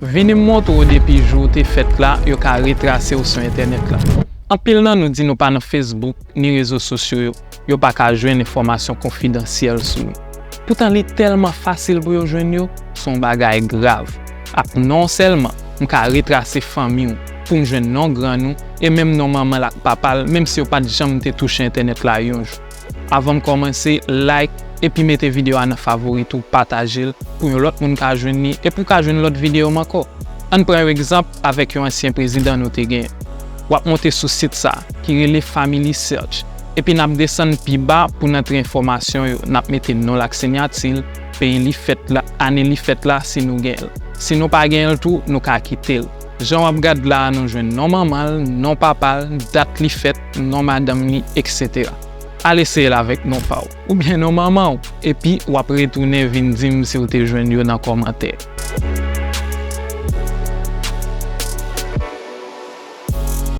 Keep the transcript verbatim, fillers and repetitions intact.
Vini m montre w depi jou w te fèt la, yo ka retrase w sou entènèt la. Anpil nan nou di nou pa nan Facebook ni rezo sosyo yo, yo pa ka jwenn enfòmasyon konfidansyèl sou nou. Poutan li tèlman fasil pou yo jwenn yo, se yon bagay grav. Ak non w sèlman, m ka retrase fanmi w pou m jwenn non grann ou e menm non manman l ak papa l, menm si yo pa t janm te touche entènèt la yon jou. Avan m kòmanse, like epi mete videyo a nan favorit ou, pataje l pou yon lòt moun ka jwenn li e pou w ka jwenn lòt videyo m ankò. Ann pran yon egzanp avèk yon ansyen prezidan nou te genyen. W ap monte sou sit sa ki rele Family Search, epi n ap desann pi ba pou n antre enfòmasyon yo. N ap mete non l ak siyati l, peyi li fèt la, ane li fèt la si nou genyen l. Si nou pa genyen l tou, nou ka kite l. Jan w ap gad la a, nou jwenn non manman l, non papa l, dat li fèt, non madanm li, etsetera. Al eseye l avèk non pa w oubyen non manman w, epi w ap retounen vin di m si w te jwenn yo nan kòmantè.